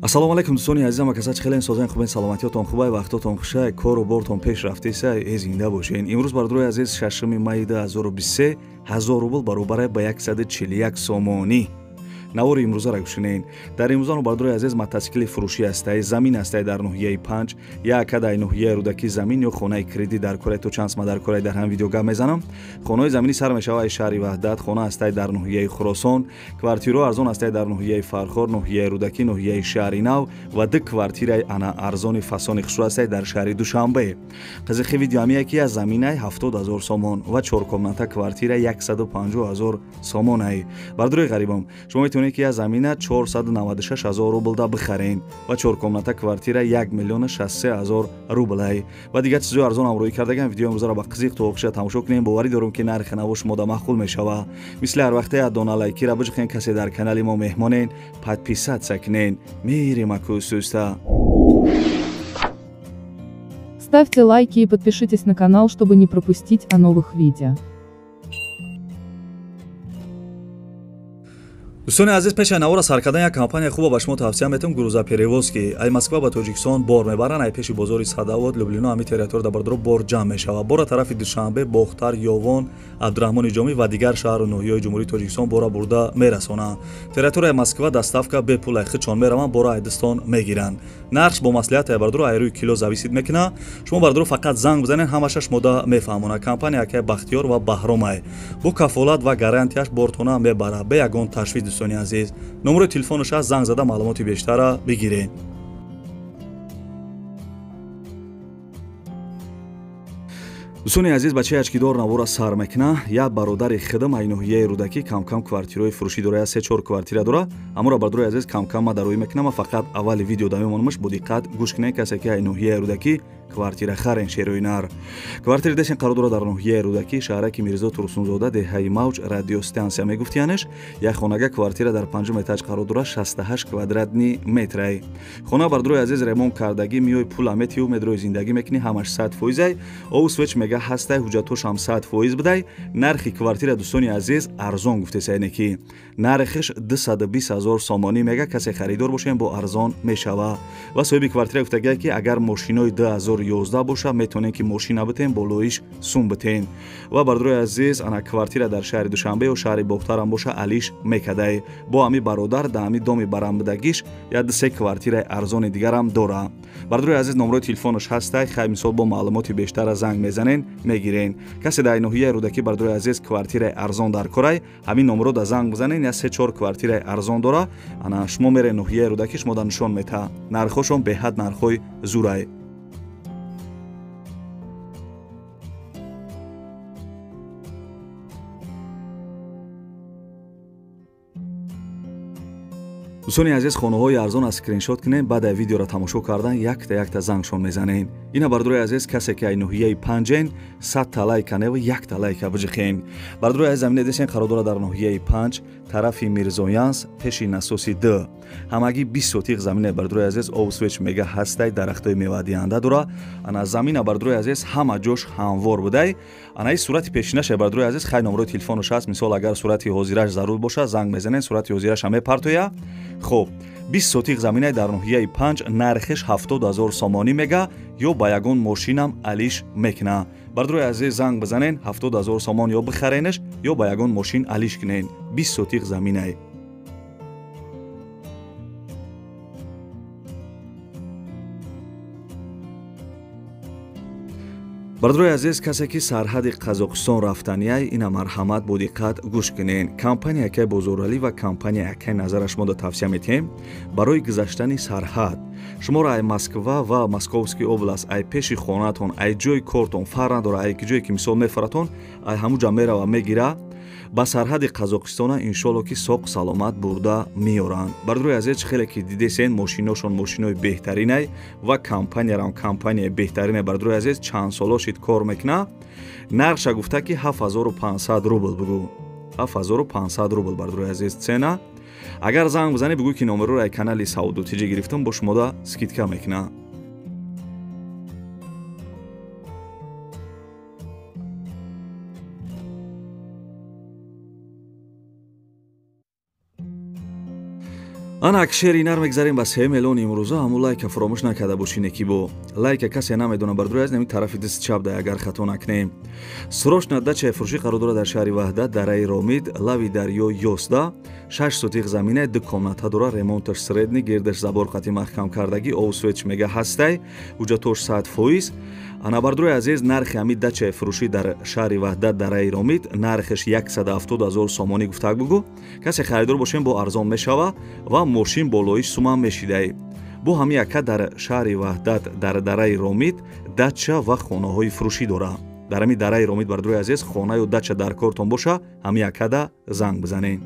Ассалому алайкум дӯстони азизам, акаса чӣ хелен созен хубен, саломатиётон хубай, вақтотон хушай, кору бортон пеш рафтесай, э зинда бошен. Имрӯз бардорои азиз 6 майи 2023 1000 рубл баробар ба 141 сомонӣ. Навори имрӯзаро гӯшинен. Дар имрӯзану бардорои азиз мотосикли фурӯшӣ ҳастай, замин ҳастай дар ноҳияи 5, як дар ноҳияи Рӯдакӣ замин ё хонаи кредит дар кораи то чанд сма дар кораи дар ҳам видео гап мезанам. Хонаҳои заминӣ сар мешавад аз шаҳри Ваҳдат, хона ҳастай дар ноҳияи Хуросон, квартираҳо арзон ҳастай дар ноҳияи Фархор, ноҳияи Рӯдакӣ, ноҳияи шаҳри Нав ва ду квартираи ана арзони фасони хушрӯ ҳастай дар шаҳри Душанбе. Қизиқи видео ҳамие ки аз заминай 70 000 сомон ва чоркомната квартира 150 000 сомонай. Бардорои ғарибам, шумо метавонед ки аз замина 496 000 рубл да бихарен ва чоркомната квартира 1 миллион 63 000 рублай. Ва дигар чизҳои арзон ҳам рӯй кардагам. Видеои имрӯзаро ба қизиқ то охиша тамошо кунем. Боварӣ дорам ки нархи наво шумода маъқул мешава. Мисли ҳар вақте як дона лайкира биҷухен, касе дар канали мо меҳмонен, подписаться кунен. Мерем акӯсӯста. Ставьте лайки и подпишитесь на канал, чтобы не пропустить о новых видео. Дӯстони азиз, пеши навора сар кардан як компания хуба ба шумо тавсия метавам, грузоперевозки. Ай Москва ба Тоҷикистон бор мебаранд, ай пеши бозори Садовод, Люблино, ҳами территория бардоро бор ҷамъ мешавад. Бора тарафи Душанбе, Бохтар, Ёвон, Абдураҳмони Ҷомӣ ва дигар шаҳру ноҳияҳои Ҷумҳурии Тоҷикистон бора бурда мерасонанд. Территорияи Москва доставка бепул, ай худшон мераванд, бора айдистон мегиранд. Нархш бо маслиҳат ай бардоро ай рӯи кило зависит мекунад. Шумо бардоро фақат занг бизанед, ҳамаша шумода мефаҳмонад. Компания акай Бахтиёр ва Баҳромай. Бо кафолат ва гарантияш бортона мебарад, бе ягон ташвиш. Дӯстони азиз, номерои телефонаш аст, занг зада маълумоти бештарра бигиред. Дӯстони азиз, бачаи ачкидор навора сар мекуна. Як бародари хидм ай ноҳияи Рӯдакӣ камкам квартираҳои фурӯшӣ дора, се чор квартира дора. Аморо бардорои азиз камкам ма дароӣ мекунам, ма фақат аввали видео да мемонамаш, бо диққат гӯш кунед, касе ки ай ноҳияи Рӯдакӣ квартира харен шерои нар. Квартири десен қарор дорад дар ноҳияи Рӯдакӣ, шаҳраки Мирзо Турсунзода, деҳаи Мавҷ, радиостансия мегуфтиянеш. Як хонага квартира дар панҷум этаж қарор дорад, 68 квадратный метрай. Хона бардорои азиз ремонт кардагӣ, миёи пула метиҳу медрои зиндагӣ мекунӣ, ҳамаш 100%-ай. Обу свет мега ҳастай, ҳуҷҷатҳошам 100% будай. Нархи квартира дӯстони азиз арзон гуфтесайне ки нархиш 220 000 сомонӣ мега, касе харидор бошем бо арзон мешава. Ва соҳиби квартира гуфтагия ки агар мошинои 2011 боша, метавонем ки мошина битен, болоиш сум битен. Ва бардорои азиз, ана квартира дар шаҳри Душанбе ё шаҳри Бохтарам боша алиш мекадай. Бо ҳами бародар да ҳами доми барамбудагиш як ду се квартираи арзони дигарам дора. Бардорои азиз, номерои телефонаш ҳастай, хай мисол бо маълумоти бештара занг мезанен, мегирен. Касе дар ноҳияи Рӯдакӣ бардорои азиз квартираи арзон дар корай, ҳамин номеро да занг бизанен, як се чор квартираи арзон дора. Ана шумо мерен ноҳияи Рӯдакӣ, шумо да нишон мета. Нархҳошон беҳад нархҳои зурай. Дӯстони азиз, хонаҳои арзон аз скриншот кунем, баъд ай видеоро тамошо кардан якта якта зангшон мезанен. Ина бардорои азиз, касе ки ай ноҳияи панҷен, 100 та лайка нева якта лайка биҷихен. Бардорои азиз, замина десен қарор дорад дар ноҳияи 5, тарафи Мирзоянс, пеши насоси д. Ҳамагӣ 20 сотиқ замина бардорои азиз, обу свет мега ҳастай, дарахтои мевадиҳанда дора. Ана замина бардорои азиз ҳама ҷош ҳамвор будай. Ана ин сурати пешинаша бардорои азиз, хай номерои телефонаш ҳаст, мисол агар сурати ҳозираш зарур бошад, занг мезанен, сурати ҳозираша мепартоя. Хоб, 20 сотиқ заминаи дар ноҳияи 5, нархиш 70 000 сомонӣ мега, ё ба ягон мошинам алиш мекуна. Бардорои азиз, занг бизанен, 70 000 сомон ё бихаренеш, ё ба ягон мошин алиш кунен. 20 сотиқ заминай. Бардорои азиз, касе ки сарҳади Қазоқистон рафтанияй, ина марҳамат бо диққат гӯш кунен. Компания акай Бозоралӣ ва компания акай Назара шумода тавсия метиҳем барои гузаштани сарҳад. Шуморо ай Москва ва Московский область, ай пеши хонаатон, ай ҷои кортон, фарқ надора, ай ки ҷое ки мисол мефаратон, ай ҳамун ҷа мерава мегира, ба сарҳади Қазоқистона иншолло ки соқ саломат бурда меоранд. Бардорои азиз, чӣ хеле ки дидесен, мошиношон мошинои беҳтаринай ва компаниярам компанияи беҳтаринай. Бардорои азиз, чанд соло шид кор мекуна. Нархша гуфта ки 7500 рубл бугӯ, 7500 рубл бардорои азиз цена. Агар занг бизанӣ, бигӯ ки номероро ай канали Савдо Тиҷи гирифтам, бо шумода скидка мекуна. Ана акшери нар мегзарем ба 3 миллион имрӯза. Ҳамун лайка фуромӯш накарда бошине ки бо лайка касе намедона бардури аз нами тарафи даст чап да, агар хато накунем. Срочно дачаи фурӯшӣ қарор дорад дар шаҳри Ваҳдат, дараи Ромид, лави дарё 11, 6 сотиқ замина, 2 комната дора, ремонташ средний, гирдаш забор қати маҳкам кардагӣ, ов свеч мега ҳастай, ҳуҷҷатош 100%. Ана бардури азиз, нархи ҳами дачаи фурӯшӣ дар шаҳри Ваҳдат, дараи Ромид, нархаш 170 000 сомонӣ гуфтак бугу. Касе харидор бошем, бо арзон мешава ва мошин болоиш сумам мешидай. Бо ҳами яка дар шаҳри Ваҳдат, дар дараи Ромид дача ва хонаҳои фурӯшӣ дора. Дар ҳами дараи Ромид бардури азиз хонаю дача дар кортон боша, ҳами якада занг бизанед.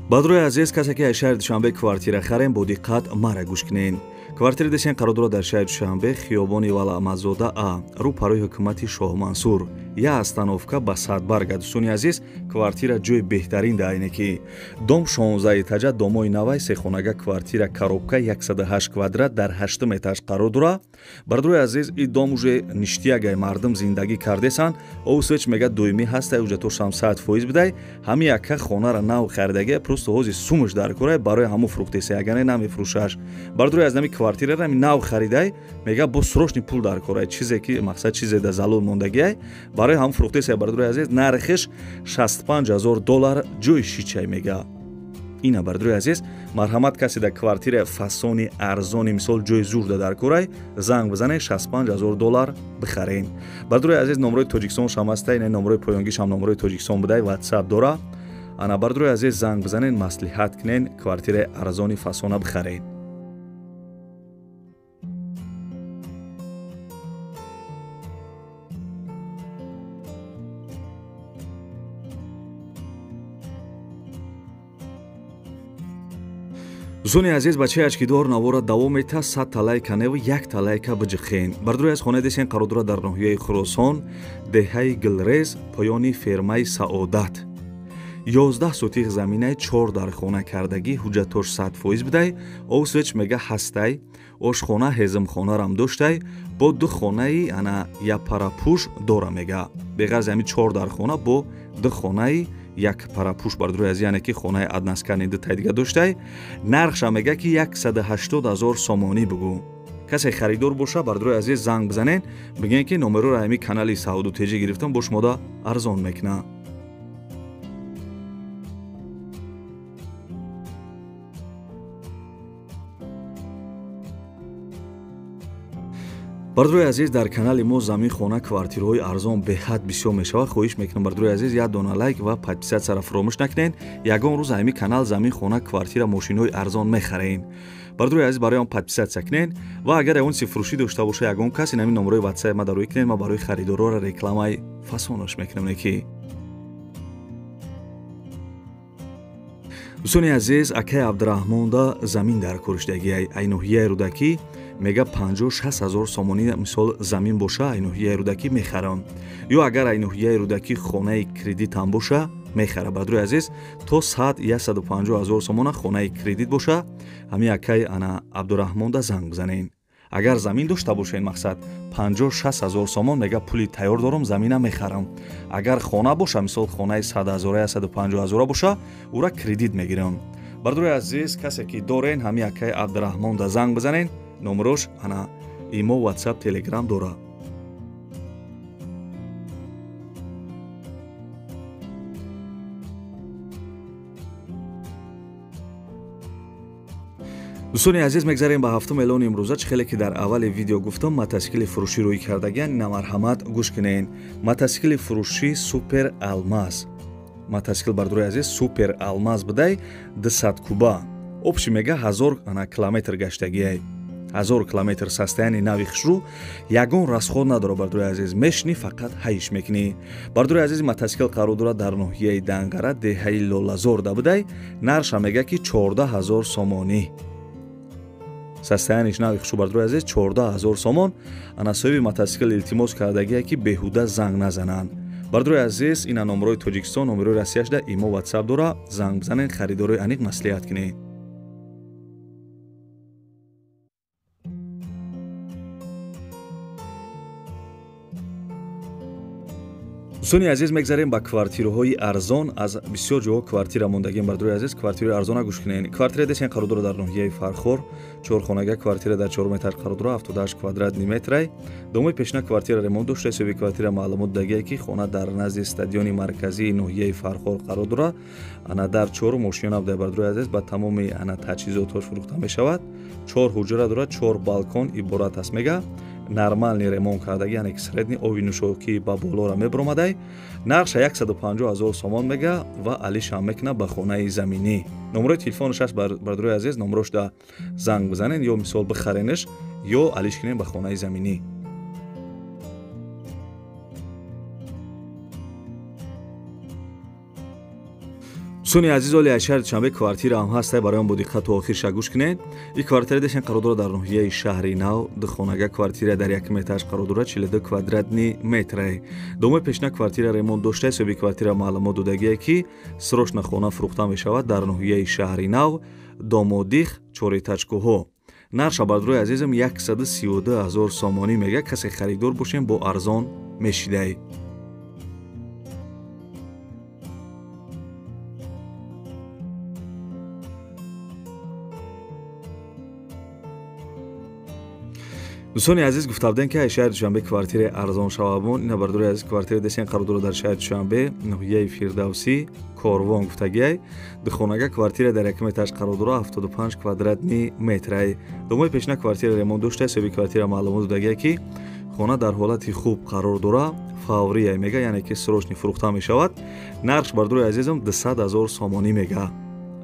Бардури азиз, касе ки аз шаҳри Душанбе квартира харем, бо диққат мара гӯш кунед. Квартири десен қарор дорад дар шаҳри Душанбе, хиёбони Валаъмадзода А, рӯ парои ҳукумати Шоҳмансур, я остановка ба Садбарга. Дӯстони азиз, квартира ҷои беҳтарин да айне ки дом 16 этажа, домои навай, сехонага квартира, коробка 108 квадрат дар 8 этаж қарор дора. Бардури азиз, и дом уже ништиягай, мардум зиндагӣ кардесан, овсвеч мега доимӣ ҳастай, ҳуҷҷатошам 100% бидай. Ҳами яка хонара нав харидагия, просто ҳози сумаш дар корай, барои ҳамун фурӯхтеса, ягане намефурӯшаш. Бардури аз нами квартирара нав харидай, мега бо срочный пул дар корай, чизе ки мақсад чизе да залол мондагиай, барои ҳамун фурӯхтеса. Бардури азиз, нархиш 65 000 доллар ҷои шичай мега. Ина бардури азиз, марҳамат, касе дар квартира фасони арзони мисол ҷои зурда дар корай, занг бизанед, 65 000 доллар бихарен. Бардури азиз, номрои Тоҷикистон шам ҳастай, ина номрои поёнгишам номрои Тоҷикистон будай, WhatsApp дора. Ана бардури азиз, занг бизанед, маслиҳат кунен, квартираи арзони фасона бихарен. Дӯстони азиз, бачаи ачкидор навора давом мета, 100 талайка неву 1 талайка биҷихен. Бардури аз хонаи десен қарор дорад дар ноҳияи Хуросон, деҳаи Гилрез, поёни фермаи Саодат. 11 сотиқ заминаи 4 дар хона кардагӣ, ҳуҷҷатош 100% бидай, овсвеч мега ҳастай, ошхона ҳезимхонарам доштай, бо 2 хонаи ана япарапӯш дора мега. Беғарзи ҳами 4 дар хона бо 2 хонаи як парапӯш бардури аз, яъне ки хонаи аднаскани дутай дига доштай. Нархша мега ки 180 000 сомонӣ бугу. Касе харидор боша, бардури азиз, занг бизанед, бигӯен ки номероро ҳами канали Сауду Теҷӣ гирифтам, бо шумода арзон мекуна. Бардури азиз, дар канали мо замин, хона, квартираҳои арзон беҳад бисёр мешавад. Хоҳиш мекунам бардури азиз, як дона лайк ва подписатсияро фуромӯш накунед. Ягон рӯз ҳами канал замин, хона, квартира, мошинҳои арзон мехарем. Бардури азиз, барои он подписатсия кунед ва агар ягон чизи фурӯшӣ дошта боша ягон кас, ин ҳамин номерои WhatsApp ма дароӣ кунед, ман барои харидорора рекламаи фасонаш мекунам. Неки дӯстони азиз, акаи Абдураҳмонда замин дар коришдагиай, ай ноҳияи Рӯдакӣ, мега 56 000 сомонӣ мисол замин боша, ай ноҳияи Рӯдакӣ мехарам. Ё агар ай ноҳияи Рӯдакӣ хонаи кредитам боша, мехара. Бардури азиз, то 100-150 000 сомона хонаи кредит боша, ҳами акаи ана Абдураҳмонда занг бизанед. Агар замин дошта бошед, мақсад 56 000 сомон мега пули тайёр дорам, замина мехарам. Агар хона боша, мисол хонаи 100 000, 150 000 боша, ура кредит мегирам. Бардури азиз, касе ки дорен, ҳами акаи Абдураҳмонда занг бизанед, номерош ана имо, WhatsApp, Telegram дора. Дӯстони азиз, мегзарем ба 7 миллион имрӯза. Чӣ хеле ки дар аввали видео гуфтам, мотосикли фурӯшӣ рӯй кардагиан, намарҳамат гӯш кунед. Мотосикли фурӯшӣ Супер Алмаз. Мотосикл бардури азиз Супер Алмаз будай, 200 куба. Общий мега 1000 ана километр гаштагиай. 1000 километр состояние нави хушрӯ, ягон расход надора бардури азиз, мешни фақат ҳайш мекунӣ. Бардури азиз, мотосикл қарор дорад дар ноҳияи Данғара, деҳаи Лолазор да будай, нарша мега ки 14000 сомонӣ. Состояние нави хушрӯ бардури азиз 14000 сомон. Ана соҳиби мотосикл илтимос кардагие ки беҳуда занг назананд. Бардури азиз, ина номерои Тоҷикистон, номерои Россияш да имо, WhatsApp дора, занг бизанед, харидорои аниқ маслиҳат кунед. Дӯстони азиз, мегзарем ба квартираҳои арзон. Аз бисёр ҷоҳо квартира мондагим, бардорои азиз, квартираи арзона гӯш кунед. Квартира десен қарор дорад дар ноҳияи Фархор, чорхонага квартира дар 4 метр қарор дорад, 78 квадратни метрай. Домои пешина квартира ремонт дошта, ҳисоби квартира маълумот дагие ки хона дар назди стадиони марказии ноҳияи Фархор қарор дорад. Ана дар чору мошиёна буда, бардорои азиз, ба тамоми ана таҷҳизотҳош фурӯхта мешавад. 4 ҳуҷра дорад, 4 балкон иборат аст мега. Нормальный ремонт кардаги, яъне ки средний оби нӯшокӣ ба болора мебаромадай. Нархша 150 000 сомон мега ва алишам мекуна ба хонаи заминӣ. Номерои телефонаш аст, бардорои азиз, номерош да занг бизанен ё мисол бихаренеш ё алиш кунен ба хонаи заминӣ. Дӯстони азиз, оли аз шаҳри Душанбе квартира ҳам ҳастай, барои он бо диққат то охирша гӯш кунед. Ин квартира дешен қарор дорад дар ноҳияи Шаҳри Нав, духонага квартира дар якум этаж қарор дорад, 42 квадратни метрай. Домои пешина квартира ремонт дошта, ҳисоби квартира маълумот додагие ки срочно хона фурӯхта мешавад дар ноҳияи Шаҳри Нав, Домодих, чоретачкӯҳо. Нархша, бардорои азизам, 132 000 сомонӣ мега. Касе харидор бошем, бо арзон мешидай. Дӯстони азиз, гуфта будем ки шаҳри Душанбе квартираи арзон шавабон. Ина, бардорои азиз, квартира десен қарор дорад дар шаҳри Душанбе, ноҳияи Фирдавсӣ, Корвон гуфтагиай. Духонага квартира дар якум этаж қарор дорад, 75 квадратни метрай. Домои пешина квартира ремонт дошта, ҳисоби квартира маълумот додагиай ки хона дар ҳолати хуб қарор дорад, фаврия мега, яъне ки срочно фурӯхта мешавад. Нархш, бардорои азизам, 200 000 сомонӣ мега.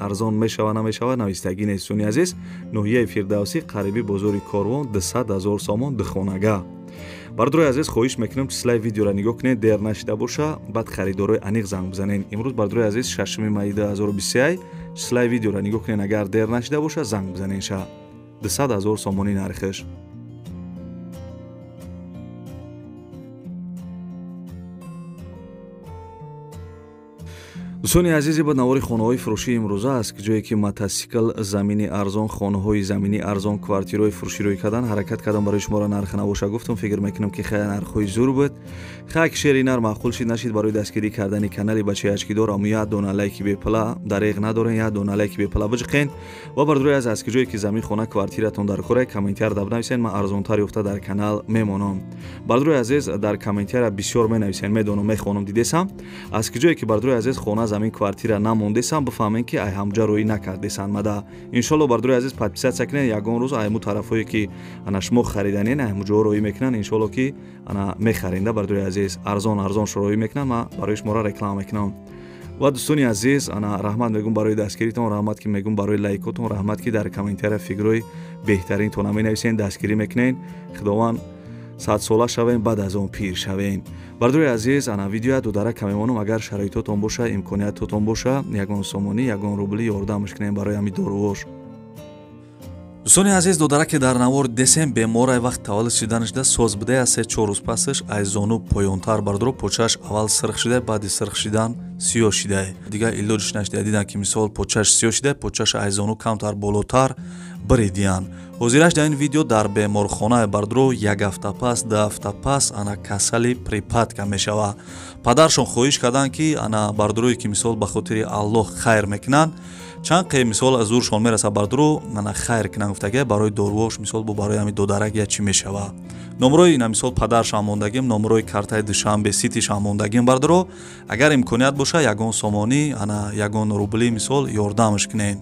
Арзон мешава намешава навистагӣ нест. Дӯстони азиз, ноҳияи Фирдавсӣ, қариби бозори Корвон, 200 000 сомон духонага. Бардорои азиз, хоҳиш мекунем числаи видеоро нигоҳ кунед, дер нашида боша, баъд харидорои аниқ занг бизанед. Имрӯз, бардорои азиз, 6 майи 2023, числаи видеоро нигоҳ кунед, агар дер нашида боша занг бизанед ша. 200 000 сомонӣ нархиш. Дӯстони азиз, ба навори хонаҳои фурӯшии имрӯза аст, ки ҷое ки мотосикл, замини арзон, хонаҳои заминӣ арзон, квартираҳои фурӯшӣ рӯй кардан, ҳаракат кардам барои шуморо нарх набоша гуфтам. Фикр мекунам ки хеле нархҳои зур буд. Хак шери нар маъқул шид нашид, барои дастгирӣ кардани канали бачаи ачкидор аму як дона лайки бепала дареғ надорен, як дона лайки бепала биҷиқен. Ва бардорои азиз, аз ки ҷое ки замин, хона, квартиратон дар кора, комментар да бинависен, ман арзонтар ёфта дар канал мемонам. Бардорои азиз, дар комментара бисёр менависен, медонам, мехонам, дидесам. Аз ки ҷое ки, бардорои азиз, хона, замин, квартира намондесам, бифаҳмем ки ай ҳамҷа рӯӣ накардесан мада. Иншолло, бардорои азиз, подписаться кунед, ягон рӯз айму тарафҳое ки ана шумо хариданен, аймуҷоҳо рӯӣ мекунанд, иншолло ки ана мехаренда, бардорои азиз, арзон арзон рӯӣ мекунанд, ман барои шуморо реклама мекунам. Ва дӯстони азиз, ана раҳмат мегӯм барои дастгиритон, раҳмат ки мегӯм барои лайкотон, раҳмат ки дар комментария фикрҳои беҳтаринтона менависен, дастгирӣ мекунед. Худованд садсола шавем, баъд аз он пир шавем. Бардорои азиз, ана видеоя дударака мемонам, агар шароитотон боша, имкониятотон боша, ягон сомонӣ, ягон рубли ёрдамш кунем барои ҳами доруҳош. Дӯстони азиз, додараке дар навор десем беморай вақт таваллуд шиданашда соз будая, 3-4 рӯз пасаш аз зону поёнтар, бардоро, почааш аввал сирх шидай, баъди сирх шидан сиёҳ шидай. Дигар илоҷиш нашидай, дидан ки мисол почааш сиёҳ шидай, почааш аз зону камтар болотар биридиян. Ҳозираш дар ин видео дар беморхона, бардоро, як ҳафта пас, 2 ҳафта пас ана касали припадка мешава. Падаршон хоҳиш карданд ки ана бардорое ки мисол ба хотири Аллоҳ хайр мекунанд, чанд қе мисол аз зуршон мераса, бардоро, ана хайр кунанд гуфтага, барои доруҳош мисол бо барои ҳами додарак я чӣ мешава. Номрои ина мисол падаршам мондагим, номрои картаи Душанбе Ситишам мондагим, бардоро, агар имконият боша, ягон сомонӣ, ана ягон рубли мисол ёрдамш кунед.